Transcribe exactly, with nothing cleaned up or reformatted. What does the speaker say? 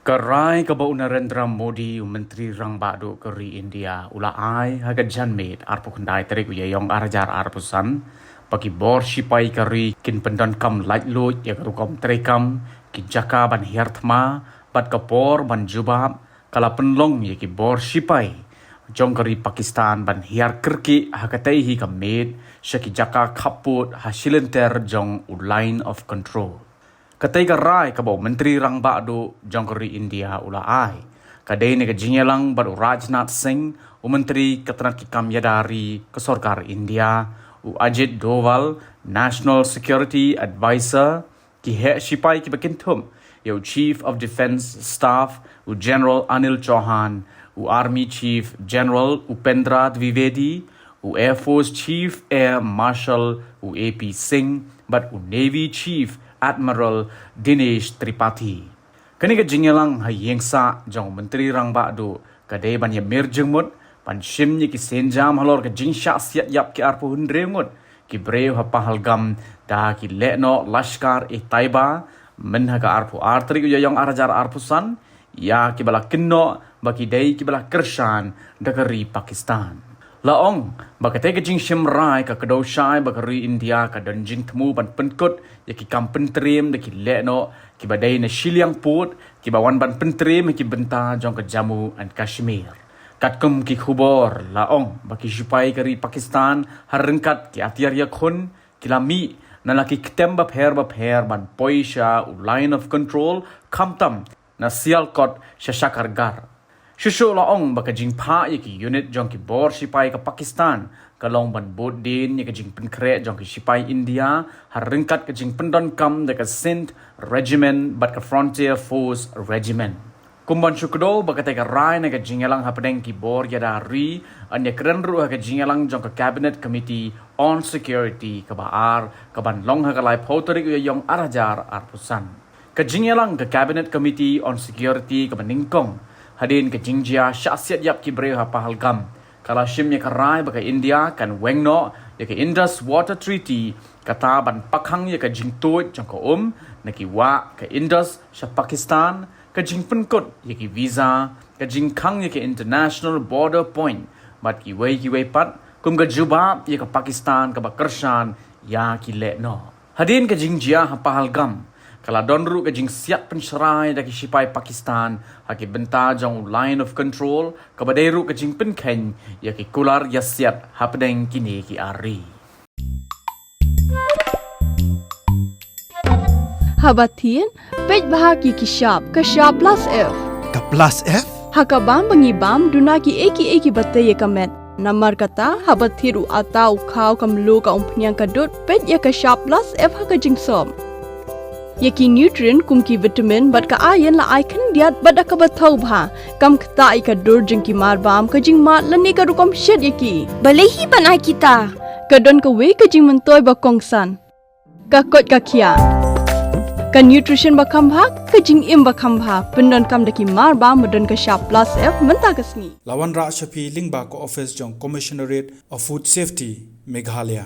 Ka rai kaba u Narendra Modi, u Myntri Rangbah Duh ka ri India, u la ai ha ka janmiet arphew khyndai tarik u Ïaïong ar hajar arphew san, ba ki bor shipai ka ri kin pyndonkam laitluid ïa ka rukom treikam, ki jaka ban hiar thma bad ka por ban jubab, ka la pynlong ïa ki bor shipai jong ka ri Pakistan ban hiar kyrkieh ha katei hi ka miet sha ki jaka khappud ha shilynter jong u Line of Control. Katei ka rai kaba u Myntri Rangbah Duh jong ka ri India u la ai, ka dei na ka jingïalang bad u Rajnath Singh, u Myntri ka tnat ki kam ïada ri ka sorkar India, u Ajit Doval, National Security Advisor, ki heh shipai kiba kynthup ïa u Chief of Defence Staff, u General Anil Chauhan, u Army Chief General Upendra Dwivedi, u Air Force Chief Air Marshal u A P Singh, bad u Navy Chief Admiral Dinesh Tripathi. Kane ka jingïalang ha ïing sah jong u Myntri Rangbah Duh ka dei ban ïamir jingmut, ban shim ïa ki sienjam halor ka jingshah siat ïap ki arphew hynriew ngut ki briew ha Pahalgam da ki lehnoh Lashkar-e-Taiba, myn ha ka arphew ar tarik u Ïaïong ar hajar arphew san, ïa kiba la kynnoh ba ki dei kiba la kyrshan da ka ri Pakistan. La ong ba katei ka jingshim rai ka kdew shai ba ka ri India ka don jingthmu ban pynkut ïa ki kam pyntriem da ki lehnoh kiba dei na shiliang pud, kiba wan ban pyntriem ha ki bynta jong ka Jammu and Kashmir. Katkum ki khubor la ong ba ki shipai ka ri Pakistan ha ryngkat ki atiar ïakhun ki la mih na la ki ktem bapher bapher ban poi sha u Line of Control, khamtam na Sialkot sha Shakargarh. Shuh shuh la ong ba ka jingphah ïa ki unit jong ki bor shipai ka Pakistan ka long ban bud dien ïa ka jingpynkhreh jong ki shipai India ha ryngkat ka jingpyndonkam da ka Sindh Regiment bad ka Frontier Force Regiment. Kum ban shu kdew ba katei ka rai na ka jingïalang hapdeng ki bor ïada ri, yn ïakren ruh ha ka jingïalang jong ka Cabinet Committee on Security kaba ar, kaban long ha ka laiphew tarik u Ïaïong ar hajar arphew san. Ka jingïalang ka Cabinet Committee on Security kaba nyngkong hadien ka jingjia shah siat ïap ki briew ha Pahalgam ka la shim ïa ka rai ba ka India kan weng noh ïa ka Indus Water Treaty, kata ban pakhang ïa ka jingtuid jong ka um na ki wah ka Indus sha Pakistan, ka jingpynkut ïa ki visa, ka jingkhang ïa ka International Border Point bad kiwei kiwei pat, kum ka jubab ïa ka Pakistan kaba kyrshan ïa ki lehnoh. Hadien ka jingjia ha Pahalgam ka la don ruh ka jingsiat pynshrai da ki shipai Pakistan ha ki bynta jong u Line of Control, kaba dei ruh ka jingpynkheiñ ïa ki kular ïasiat hapdeng kine ki ar ri. Haba thied, peit bha ïa ki shap, ka shap plus F. Ka plus F? Ha ka bam ba ngi bam, duna kiei kiei kiba tei ïa ka met. Namar kata, haba thied u atta, u khaw, ka mluh, ka umphniang, ka dud, peit ïa ka shap plus F ha ka jingsop. Ïa ki nutrient kum ki vitamin bad ka iron la ai khyndiat bad da kaba thaw bha. Kam ktah ïa ka dur jong ki marbam, ka jingmad lane ka rukom shet ïa ki. Balei hi ban ai kita? Ka don kawei ka jingmyntoi ba kongsan. Ka koit ka khiah. Ka nutrition ba kham bha, ka jingim ba kham bha. Pyndonkam da ki marbam ba don ka shap plus F mynta ka sngi. La wanrah sha phi lyngba ka office jong Commissionerate of Food Safety, Meghalaya.